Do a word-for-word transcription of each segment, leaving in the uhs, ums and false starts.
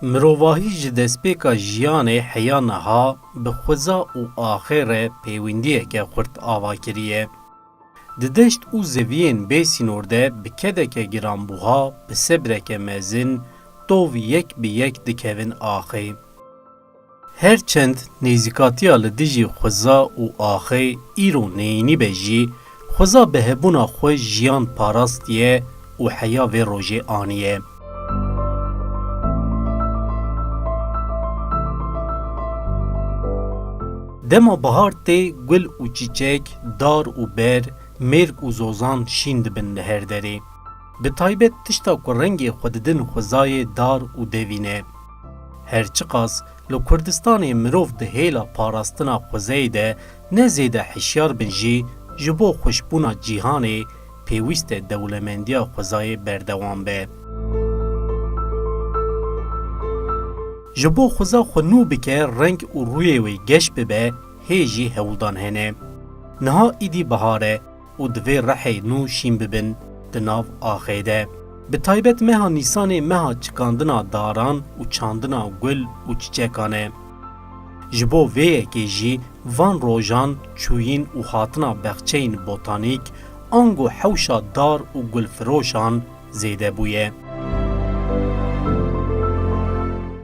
Mirovahî ji destpêka jiyanê heya niha bi xweza û axê re pêwendiyeke xurt ava kiriye. Di deşt û zeviyên bê sînor de bi kedeke giranbuha, bi sebreke mezin, tov yek bi yek dikevin axê. Her çend nêzîkatiya li dijî xweza û axê îro neyînî be jî, xweza bi hebûna xwe jiyan parastiye û heya vê rojê aniye. Dema bihar tê, gul û çîçek, dar û ber, mêrg û zozan şîn dibin li her derê. Bi taybet tişta ku rengê xwe didin xwezayê dar û devî ne. Her çiqas li Kurdistanê mirov di hêla parastina xwezayê de ne zêde hişyar bin jî, ji bo xweşbûna cîhanê pêwîst e dewlemendiya xwezayê berdewam be. Ji bo xweza xwe nû bike, reng û rûyê wê geş bibe, hê jî hewldan hene. Niha îdî bihar e û divê rihê nû şîn bibin di nav axê de. Bi taybet meha Nîsanê meha çikandina daran û çandina gul û çiçekan e. Ji bo vê yekê jî van rojan çûyîn û hatina bexçeyên botanîk ango hewşa dar û gulfiroşan zêde bûye.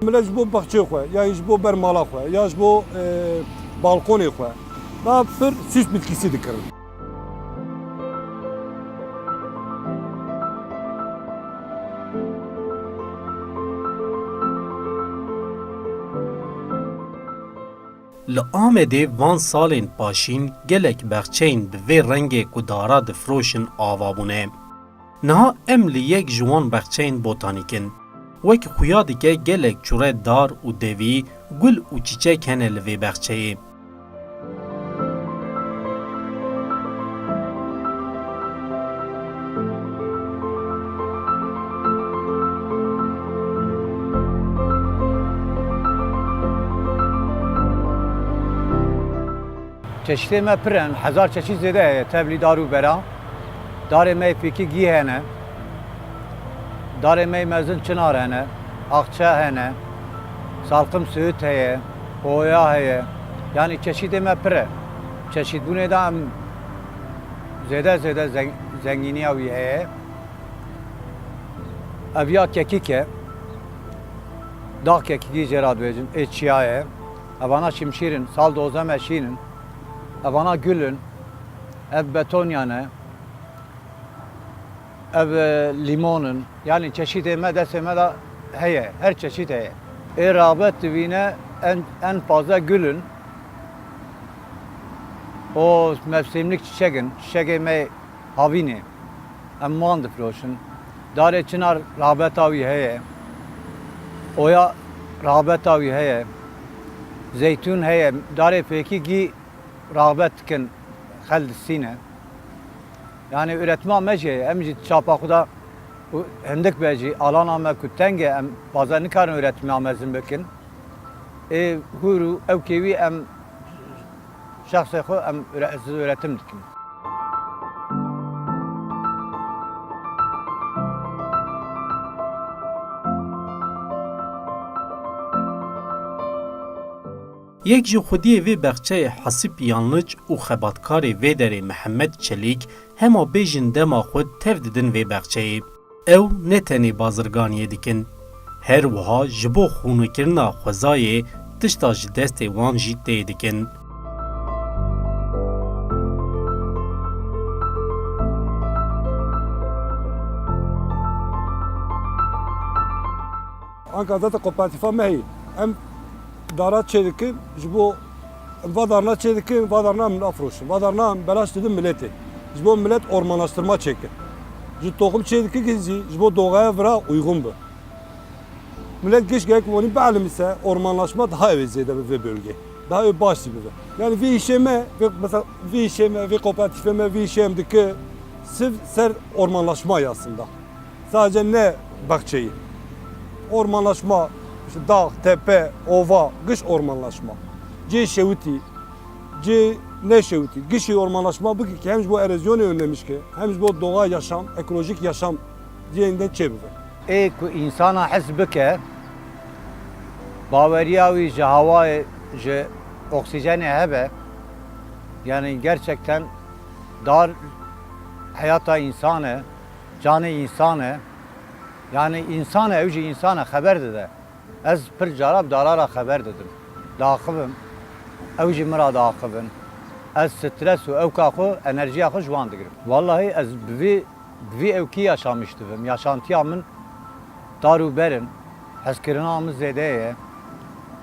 Millet ji bo baxçê xwe, ya ji bo ber mala xwe, ya ji bo, e, balkonê xwe, da pir süs bitkisi dikirin. Li Amedê van salên paşîn gelek bexçeyên bi vê rengê ku dara difiroşin ava bûne. Niha em li yek ji wan bexçeyên botanîk in. Wek xuya dike gelek çure dar û devî, gul û çîçek hene li vê bexçeyê. Çeşitê me pir in, hezar çeşît zêde heye, tevlî dar û bera. Darê me yê pêkî gî hene. Darê me yê mezin çinar hene, axçe hene, salqim siût heye, oya heye. Yanî çeşitê me pir e. Çeşitbûnê de em zêde zêde zeng-, zengîniya wî heye. Ev ya kekîk e. Dax kekîkî jê re dibêjin. Ê çiya ye. Evana şimşîr in. Sal dozdeh me şîn in. Evana gul in. Ev betonya ne. Ev, e, lîmon in. Yanî çeşitê me, destê me de heye. Her çeşit heye. Ê rağbet dibîne en, en fazla gul in. O mevsimlik çiçek in. Çiçekê me havînê. Em wan difiroşin. Darê çinar rağbeta wî heye. Oya rağbeta wî heye. Zeytûn heye. Darê pêkî gî rağbet dikin, xel distîne. Yanî üretima me jî heye. Em jî çapa xwe de û hindik be jî alana me ku teng e, em baza nikarin üretima mezin bikin. Ê hûr û ewkê wî em şexsê xwe em üre-, ez üretim dikim. Yek ji xwediyê vê bexçeyê Hasip Yanliç û xebatkarê vê derê Mihemed Çelîk hema bêjin dema xwe tev didin vê bexçeyê. Ew ne tenê bazirganiyê dikin, her wiha ji bo xûnikirina xwezayê tişta ji destê wan jî tê dikin. Anka zaten kooperatifa me heye. Em dara çêdikin, ji bo em va darna çêdikin, va darna em nafroşin. Va darna em belaş didin miletê. Ji bo milet ormanlaştırma çêkin. Ji toxum çêdikin ki jî ji bo doğaya vira uygun bi. Milet giş gerek vonî bielime se ormanlaşma daha ew zêde bi vê bölgê. Daha ew baş jî bibe. Yani vê işê me, vê, mesela vê işê me, vê kooperatifê me, vê işê em dike siv ser ormanlaşma aslında. Sadece ne baxçeyî. Ormanlaşma, işte dağ, tepe, ova, giş ormanlaşma. Cê şewitî, cê neşewitî. Gişî ormanlaşma bike ki hem ji bo erozyonê önlemiş ke, hem ji bo doğa yaşam, ekolojik yaşam cê yeniden çêbibe. Ê ku însana hes bike, Baweriya wî ji hewayê, ji oksîjenê hebe, yani gerçekten dar heyata însan e, canê însan e. Yani însan e, ew jî însan e, xeber dide. Ez pir cara bi dara re xeber didim. Diaxivim, ew jî min re diaxivin. Ez stres û ewka xwe, enerjiya xwe ji wan digirim. Wallahî ez bi vî, bi vî ewkî yaşamiş dibim. Yaşantiya min dar û ber in. Hezkirina min zêde ye.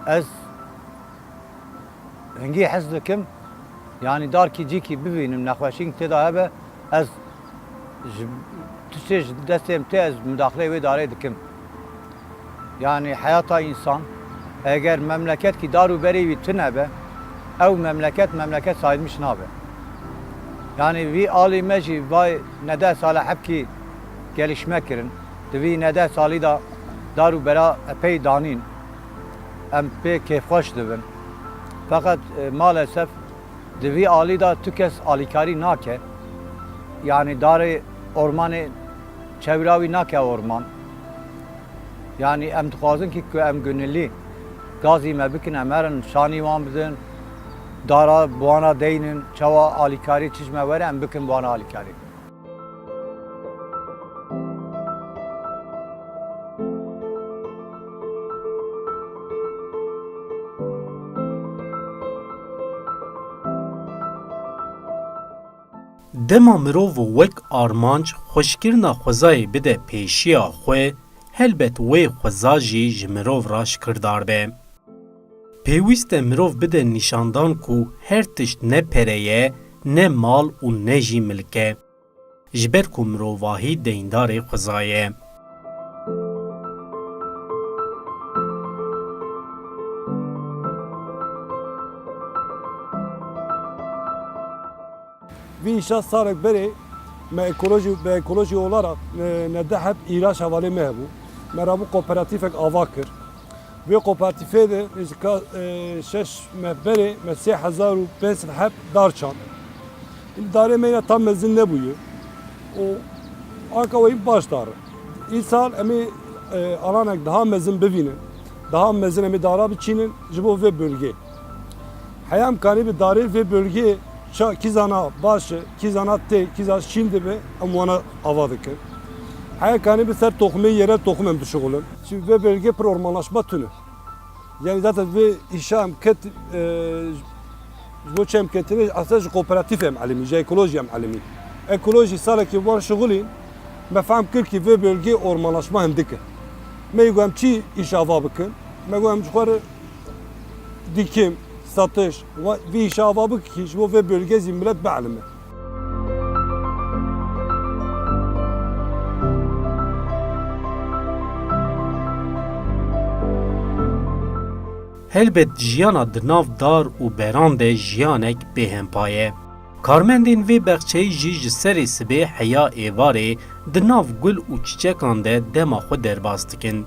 Ez hingî hez dikim, yanî darkî cîkî bivînim, nexweşîn tê de hebe, ez ji tiştê ji destê min tê, ez mudaxileyê wê darê dikim. Yanî heyata însan, eger memleketkî dar û berê wî tune be, ew memleket, memleket sayılmış nabe. Yanî vî alî me jî vay neh deh sale hebkî gelişme kirin. Di vî neh deh salî de dar û bera epey danîn. Em pê kêfxweş dibin. Feqet, e, maalesef di vî alî de tu kes alîkarî nake. Yanî darê ormanê çewra wî nake orman. Yanî em dixwazin ki ku em gunilî gazî me bikin, em herin şanî wan bidin, dara bi wana deynin, çawa alîkarî çi ji me were em bikin bi wana alîkarî. Dema mirov wek armanc xweşkirina xwezayê bide pêşiya xwe, helbet wê xweza jî ji mirov re şikirdar be. Pêwîst e mirov bide nîşandan ku her tişt ne pere ye, ne mal û ne jî milk e. Ji ber ku mirovahî deyndarê xweza ye. Vî îşa salek berê me ekolojî, bi ekolojî olarak, e, neh deh heb îraç hevalê me hebû. Me rabû kooperatîfek ava kir. Vê kooperatîfê de nêzîka, e, şeş meh berê me sê hezar û pênc sed heb dar çand. Î darê me yine tam mezin nebûye. Û anka weyî baş dar. Îsal em ê, e, alanek daha mezin bivînin. Daha mezin em ê dara biçînin ji bo vê bölgê. Heya em kanî bi darê vê bölgê ça-, kîzana baş e, kîzana tê, kîza şîn dibe, em wana ava dikin. Heya kanî bi ser toxumê yerel toxum em dişixulin. Şimdi vê bölgê pir ormanlaşma tune. Yani zaten vê îşa em ket, e, ji bo çi em ketine, aslında ji kooperatîf em elimî, ji ekolojî em elimî. Ekolojî salekî wan şixulîn, me fehm kir ki vê bölgê ormanlaşma hindik e. Me yê got em çi îş ava bikin? Me got em ji xwe re dikim, satiş, ve-, vê îşa ava bike ki ji bo vê bölgê zî milet bielime. Helbet jiyana di nav dar û beran de jiyanek bêhempa ye. Karmendên vê bexçeyê jî ji serê sibê heya êvarê di nav gul û çiçekan de dema xwe derbas dikin.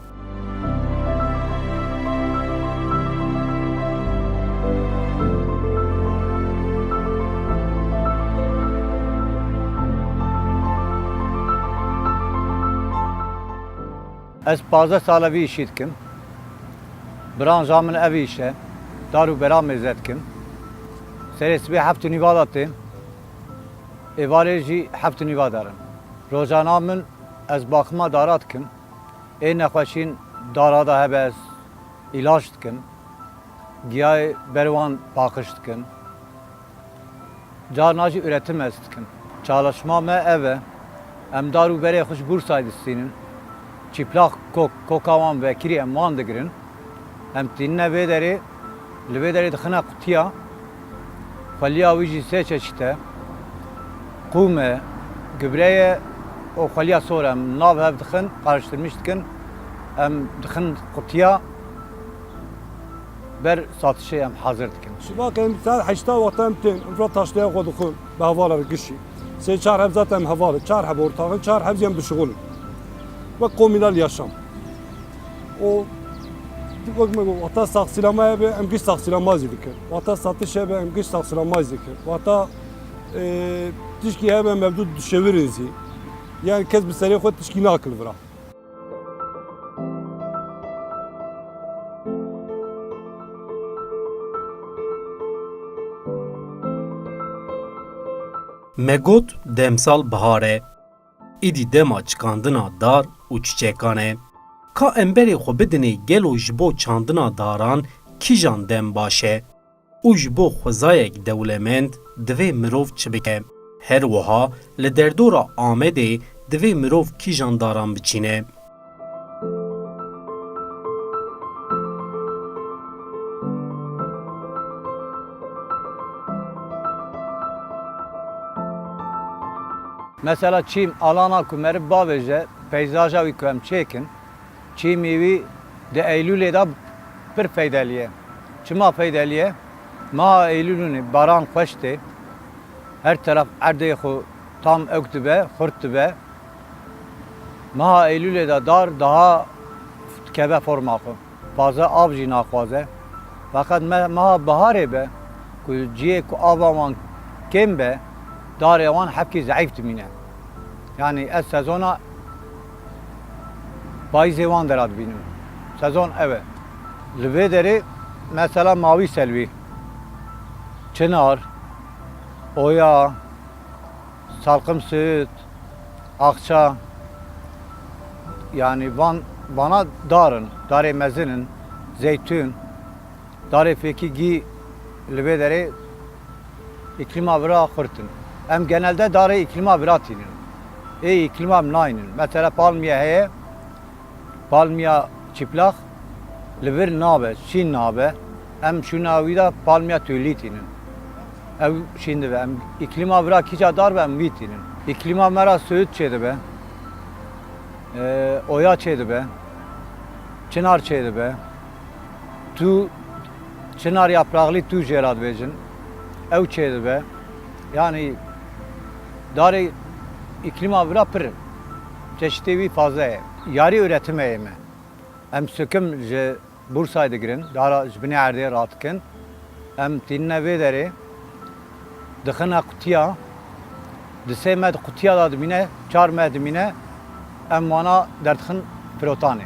Ez pazdeh sal e vî îşî dikim. Branşa min ev îş e. Dar û bera mêze dikim. Serê sibê heft û nîva de tên. Êvarê jî heft û nîva derin. Rojana min ez baxima dara dikim. Ê nexweşîn dara de hebe ez îlaç dikim. Giyayê ber wan paqij dikim. Carna jî üretim ez dikim. Çalışma me ev e. Em dar û berê xwe ji Bursayê distînin. Çîplaq kok, koka wan vekirî em wan digirin. Em tînine vê derê, li vê derê dixine qutiya. Xweliya wî jî sê çeşît e. Qûm e, gübre ye û xweliya sor e. Em nav hev dixin, karıştırmış dikin. Em dixin qutiya. Ber satişê em hazir dikin. Şibak em saet heşta wexta em tên, em vira taşlaya xwe dixwin, bi hevala re gişî. Sê çar heb zaten em heval in, çar heb ortaxin, çar heb jî em dişixulin. Wek komînal yaşam. O, wek me got, wexta saxsîlama hebe, em giş saxsîlama jî dikin. Wexta satiş hebe, em giş saxsîlama jî dikin. Wexta, e, tişkî hebe, em hevdû dişewirin jî. Yani kes bi serê xwe tişkî nakil vira. Me got demsal bihar e. Îdî dema çikandina dar û çiçekan e. Ka em berê xwe bidinê gelo ji bo çandina daran kîjan dem baş e? Û ji bo xwezayek dewlemend divê mirov çi bike? Her wiha li derdora Amedê divê mirov kîjan daran biçîne? Mesela çîm alana ku meriv bavêje, peyzaja wî ku em çêkin, çîmî wî di Eylûlê de pir feydelî ye. Çima feydelî ye? Meha Eylûlûnê baran xweş tê, her teref erdê xwe tam ewk dibe, xurt dibe. Meha Eylûlê de dar daha dikeve forma xwe. Fazla av jî naxwaze. Feqet me-, meha biharê be ku cihê ku ava wan kêm be, darê wan hepkî zeîf dimîne. Yanî ez sezona payîzê wan dera dibînim. Sezon ev e. Li vê derê mesela mawî selwî, çinar, oya, salqim, siût, axça, yanî van, vana dar in, darê mezin in, zeytûn, darê fêkî gî li vê derê îklîma vira xurt in. Em genelde darê îklîma vira tînin. Ê îklîma em naynin. Mesela palmiye heye, palmiya çîplax li vir nabe, şîn nabe. Em şûna wî de palmiya tûlî tînin. Ew şîn dibe. Em îklîma vira kîja dar be em wî tînin. Îklîma me ra siût çêdibe. E, oya çêdibe. Çinar çêdibe. Tû, çinar yapraxlî tû jê re dibêjin. Ew çêdibe. Yanî darê îklîma vira pir in. Çeşitê wî fazla ye. Yarî üretim heye me. Em sikim ji Bursayê digirin, dara ji binê erdê radikin. Em tînine vê derê, dixine qutiya, di sê me di qutiya de dimîne, çar me dimîne, em wana derdixin firotanê.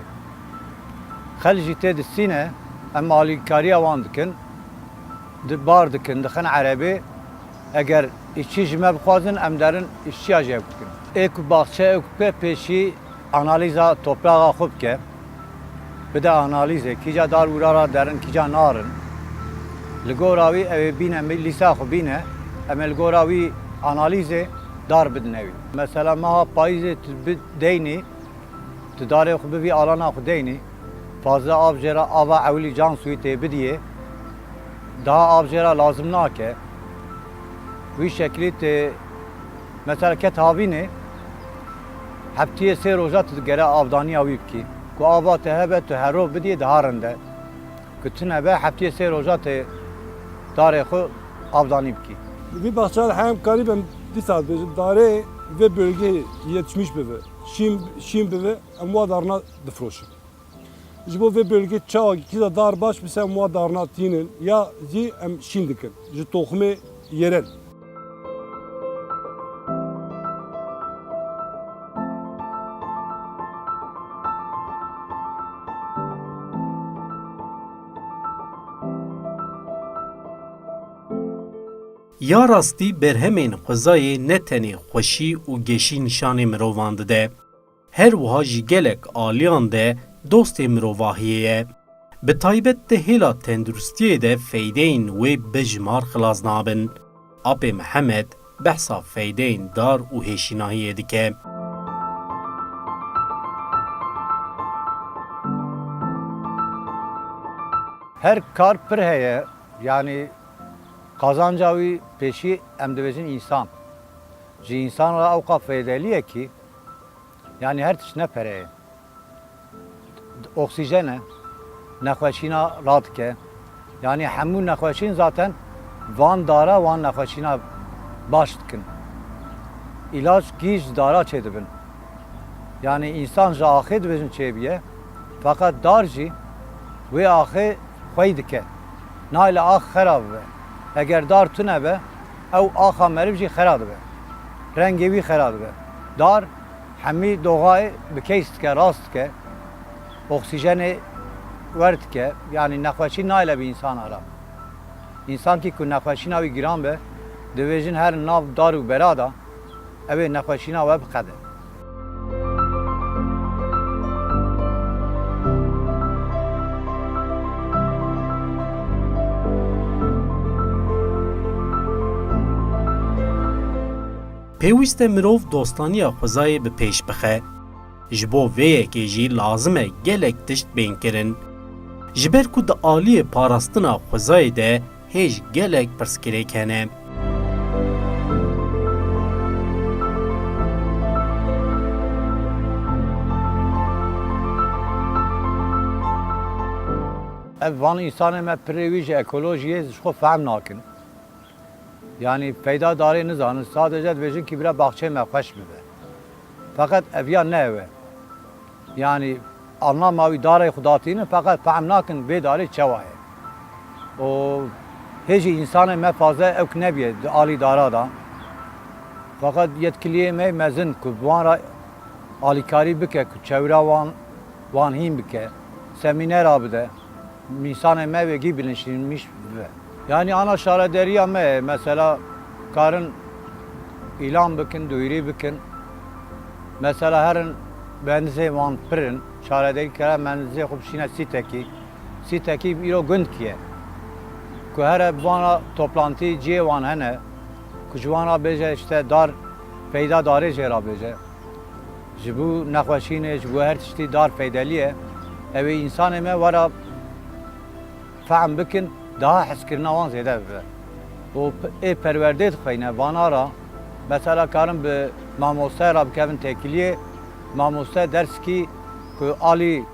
Xel jî tê distîne, em alîkariya wan dikin, di bar dikin, dixin erebê, eger îşçî ji me bixwazin, em derin îşçiya ji ew bikin. Ê ku baxçe, ê ku pê pêşî analîza topraxa xwe bike, bide analîzê, kîja dar wira ra derin, kîja narin. Li gora wî ew ê bîne, lîsa xwe bîne, em ê li gora wî analîzê dar bidine wî. Mesela meha payîzê tu bi deynî, tu darê xwe bivî alana xwe deynî, fazla av jê re, ava ewilî can sûyî tê bidiyê, daha av jê re lazim nake. Wî şeklî tê, mesela ket havînê, heftiyê sê roja tu digere avdaniya wî bikî. Ku ava te hebe, tu her roj bidiyê, daha rind e. Ku tune be, heftiyê sê roja tê darê xwe avdanî bikî. Vî baxçe de hem karî bim dîsa dibêjin, darê vê bölgeyê yetişmiş bibe, şîn, şîn bibe, em wa darna difiroşin. Ji bo vê bölgê çawa kîza dar baş bise em wa darna tînin ya jî em şîn dikin ji toxumê yerel. Ya rastî berhemên xwezayê ne tenê xweşî û geşî nîşanê mirovan dide. Her wiha jî gelek aliyan de dostê mirovahiyê ye. Bi taybet di hêla tenduristiyê de feydeyên wê bi jimar xilas nabin. Apê Mihemed behsa feydeyên dar û hêşînahiyê dike. Her kar pir heye, yanî qazanca wî pêşî em dibêjin însan. Ji însan re ewqa feydelî ye kî, yanî her tişt ne pere ye. Oksîjen e, nexweşîna radike. Yanî hemû nexweşîn zaten van dara wan nexweşîna baş dikin. Îlaç gî ji dara çêdibin. Yanî însan ji axê dibêjin çêbûye, feqet dar jî wê axê xwey dike. Nayle ax xera bibe. Eger dar tune be, ew axa meriv jî xera dibe. Rengê wî xera dibe. Dar hemî doxayê bi keys dike, rast dike, oksîjenê wer dike, yanî nexweşî nayle bi însana re. Însankî ku nexweşîna wî giran be, Divêjin herin nav dar û bera de, ew ê nexweşîna we biqede. Pêwîst e mirov dostaniya xwezayê bi pêş bixe. Ji bo vê yekê jî lazim e gelek tişt bên kirin. Ji ber ku di aliyê parastina xwezayê de hêj gelek pirsgirêk hene. Ev van însanê me pirê wî ji ekolojiyê ji xwe fehm nakin. Yanî feyda darê nizanin, sadece dibêjin kî bira baxçeyê me xweş bibe. Feqet ev ya ne ew e. Yanî anlama wî darê xwe datînin, feqet fehm nakin vê darê çawa ye. Û hê jî însanê me faze ewk nebiye di alî dara da. Feqet yetkiliyê me mezin ku bi wan re alîkarî bike, ku çewra wan, wan hîn bike, semînera bide. Mîsanê me wê gî bilinçlenmiş bibe. Yanî ana şarederiya me, mesela karin îlan bikin, duyurî bikin. Mesela herin mühendisê wan pir in, şarederî kere mühendisê xwe bişîne Sîtekî. Sîtekî îro gund kiye. Ku here bi vana toplantî cihê wan hene, ku ji wan re bêje işte dar peyda darê jê re bêje. Ji bo nexweşînê, ji bo her tiştî dar feydelî ye. Ew ê însanê me were fehm bikin, daha hezkirina wan zêde bibe. Û p-, ê perwerdê dixweyne, vana re, mesela karin bi mamoste re bikevin têkiliyê, mamoste derskî ku alî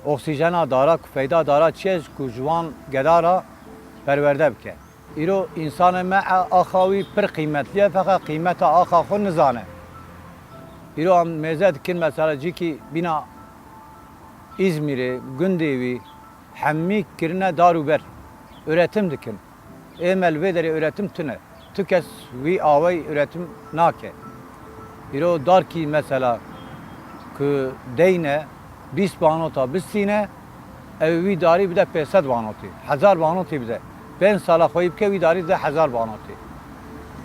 oksîjena dara, ku feyda dara çi ye, ku ji wan geda re perwerde bike. Îro însanê me a-, axa wî pir qîmetlî ye, feqet qîmeta axa xwe nizane. Îro em mêze dikin, mesela cîkî bîna Îzmîrê, gundê wî, hemî kirine dar û ber. Üretim dikin. Ê me li vê derê üretim tune. Tu kes wî awayî üretim nake. Îro darkî mesela ku deyne, bîst banota bistîne, ew wî darî bide pênc sed banotî, hezar banotî bide. Pênc sala xweyî bike, wî darî dide hezar banotî.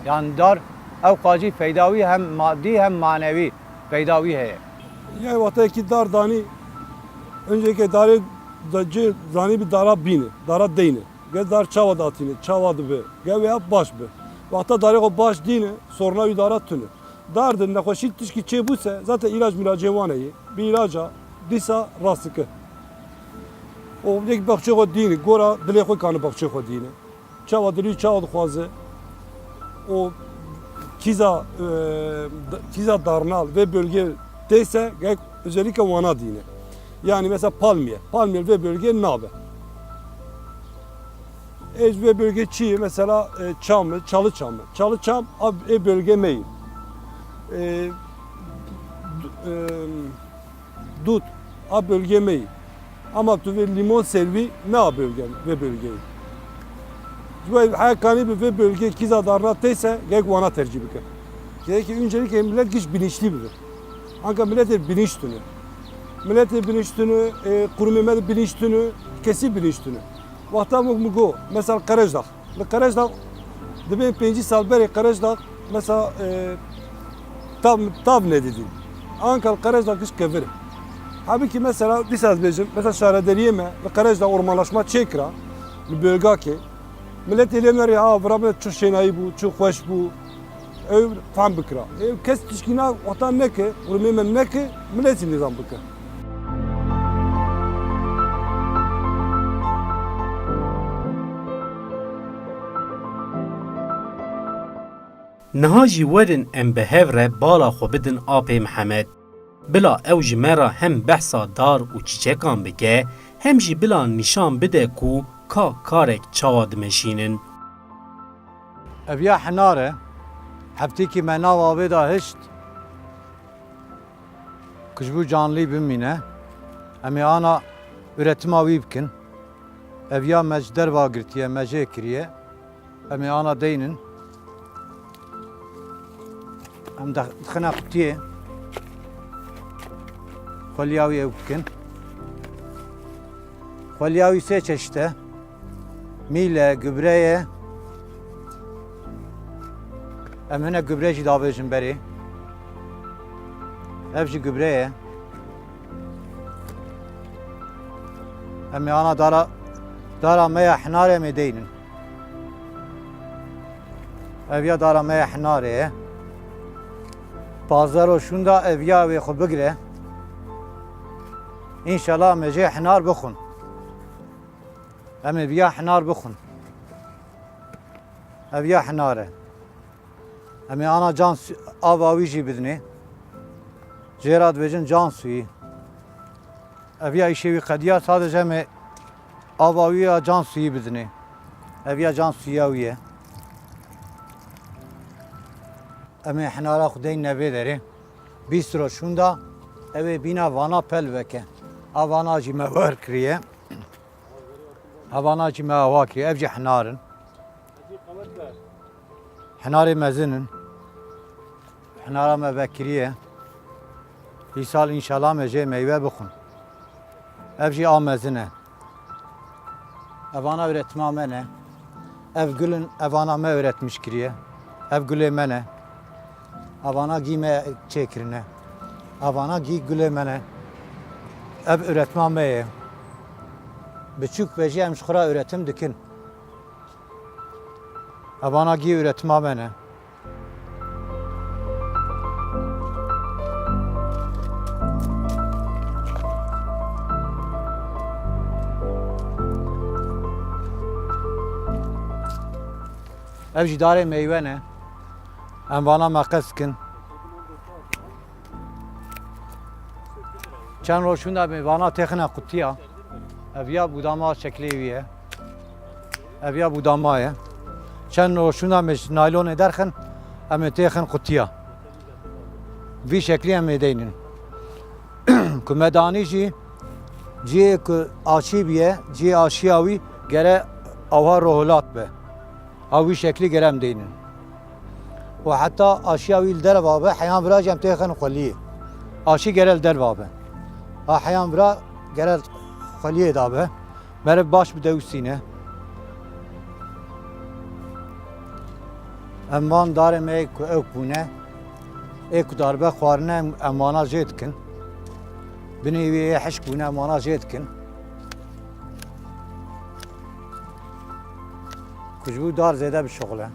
Yan dar ew qacî feyda wî hem madî hem manewî feyda wî heye. Ya wextekî dar danî, önceki darê da cê zanî bi dara bîne, dara deyne. Ge dar çawa datîne, çawa dibe, ge wê baş be. Wexta darê xwe baş dîne, sorna wî dara tune. Dar de nexweşî tişkî çêbûse, zaten îlac mîlacê wan heye. Bi îlaca dîsa rast dike. Û yek baxçê xwe dîne, gora dilê xwe kane baxçê xwe dîne. Çawa dilî çawa dixwaze. O kîza, e, kîza darnal vê bölge têse, gerek özellikle wana dîne. Yani mesela palmiye. Palmiye vê bölge nabe. Ez vê bölge çi ye? Mesela, e, çam mı? Çalı çam mı? Çalı çam ab, e, bölge me ye. E, d-, e, dut, a bölge me ye. Ama tu vê limon servî ne a bölge, vê bölgeyê. Ji bo heya kanî bi vê bölgê kîza darna têse, gerek wana tercîh bike. Gerek öncelikle millet giş bilinçli bibe. Anka milletê bilinç tune. Milletê bilinç tune, e, kurumê me de bilinç tune, kesî bilinç tune. Wexta min, min got, mesela Qerejdax. Li Qerejdax, dibên pêncî sal berê Qerejdax, mesela, e, tav, tav nedidîn. Anka li Qerejdax giş kevir e. Halbukî mesela, dîsa ez bêjim, mesela şaredariyê me li Qerejdax ormanlaşma çêkira, li Bölgakê. Miletê lê nerê, ha, vira me çi şênayî bû, çi xweş bû. Ew fam bikira. Ew kes tişkîna wexta neke, urmê me neke, milet jî nizam bike. Niha jî werin em bi hev re bala xwe bidin apê Mihemed. Bila ew ji me re hem behsa dar û çîçekan bike, hem jî bila nîşan bide ku ka karek çawa dimeşînin. Ev ya hinar e. Heftêkî me nav avê de hişt ku ji bo canlî bimîne. Em ê ana üretima wî bikin. Ev ya me ji derva girtiye, me jê kiriye. Em ê ana deynin. Em de-, dixine qutiyê. Xweliya wî ew bikin. Xweliya wî sê çeşit e. Mîl e, gübre ye. Em hinek gubre jî davêjin berê. Ev jî gubre ye. Em ê ana dara, dara me ya hinarê em ê deynin. Ev ya dara me ya hinarê ye. Pazdeh roj şûnda ev ya wê xwe bigire. Înşallah em ê jê hinar bixwin. Em ê viya hinar bixwin. Ev ya hinar e. Em ê ana can su-, ava wî jî bidinê. Jê re dibêjin can suyî. Ev ya îşê wî qediya, sadece em ê ava wî ya can suyî bidinê. Ev ya can suya wî ye. Em ê hinara xwe deyne vê derê. Bîst roj şûnda ew ê bîna vana pel veke. A vana jî me wer kiriye. Evana jî me ava kiriye. Ev jî hinar in. Hinarê mezin in. Hinara me vekiriye. Îsal înşallah me jê meywe bixwin. Ev jî a mezin e. Evana üretima me ne. Ev gul in, evana me üretmiş kiriye. Ev gulê me ne. Evana gî me çêkirine. Evana gî gulê me ne. Ev üretima me ye. Biçûk be jî em ji xwe re üretim dikin. Evana gî üretima me ne. Ev jî darê meywe ne. Em vana meqes dikin. Çend roj şûnda me vana têxine qutiya. Ev ya budama şeklê wî ye. Ev ya budama ye. Çend roj şûnda me ji naylonê derxin, em ê têxin qutiya. Vî şeklî em ê deynin. Ku me danî jî cihê ku aşî bîye, cihê aşiya wî gere awha rohilat be. Ha wî şeklî gere em deynin. Û heta aşiya wî li derva be, heyan vira jî em têxin xweliyê. Aşî gere li derva be. Ha heyan vira gere xweliyê da be. Meriv baş bi dewsîne. Em van darê me ê ku ewk bûne, ê ku darbe xwarine em, em wana jê dikin. Binê wî ê hişk bûne em wana jê dikin. Ku ji bo dar zêde bişuxile.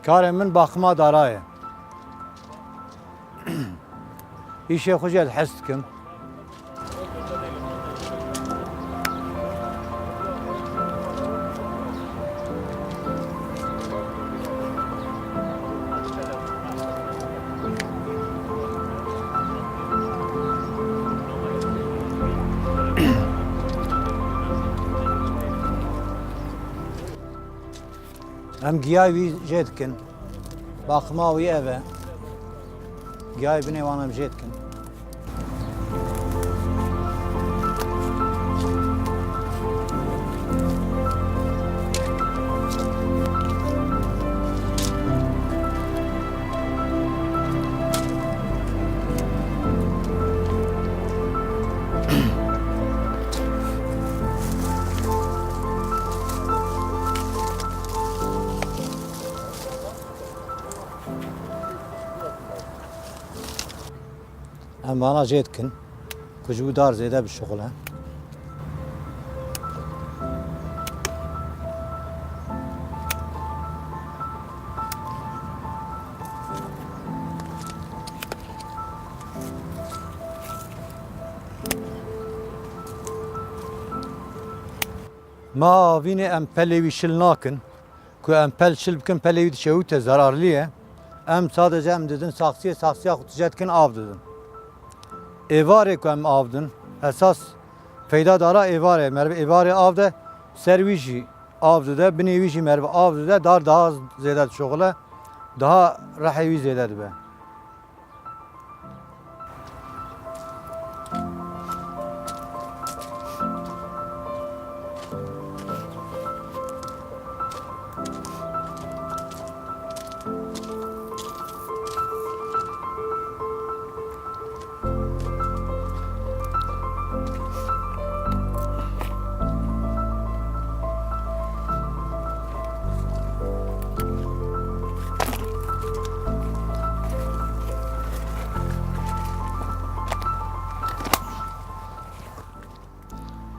Karê min baxima dara ye. Îşê xwe jî ez hez dikim. Em giyayê wî jê dikin. Baxima wî ev e. Giyayê binê wan em jê dikin. Em vana jê dikin ku ji bo dar zêde bişuxile. Ma vînê em pelê wî şil nakin. Ku em pel şil bikin, pelê wî dişewite, zararlî ye. Em sadece em didin saksiyê, saksiya xwe tije dikin, av didin. Êvarê ku em av din, esas feyda dara êvarê. Meriv êvarê av de, ser wî jî av dide, binê wî jî meriv av dide, dar daha zêde dişuxile, daha rehê wî zêde dibe.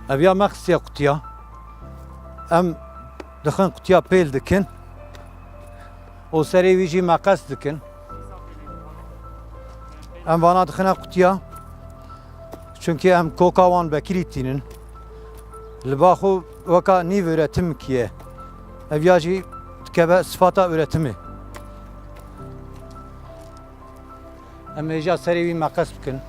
Ev ya me xistiye qutiya. Em dixin qutiya pêl dikin û serê wî jî meqes dikin. Em vana dixine qutiya. Çunkî em koka wan bekirî tînin. Li ba xwe weka nîv üretimkî ye. Ev ya jî dikeve sifata üretimê. Em ê jî serê wî meqes bikin.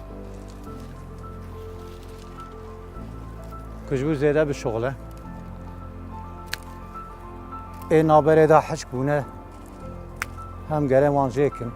Ku ji bo zêde bişuxile. Ê naberê de hişk bûne. Hem gere wan jê kin.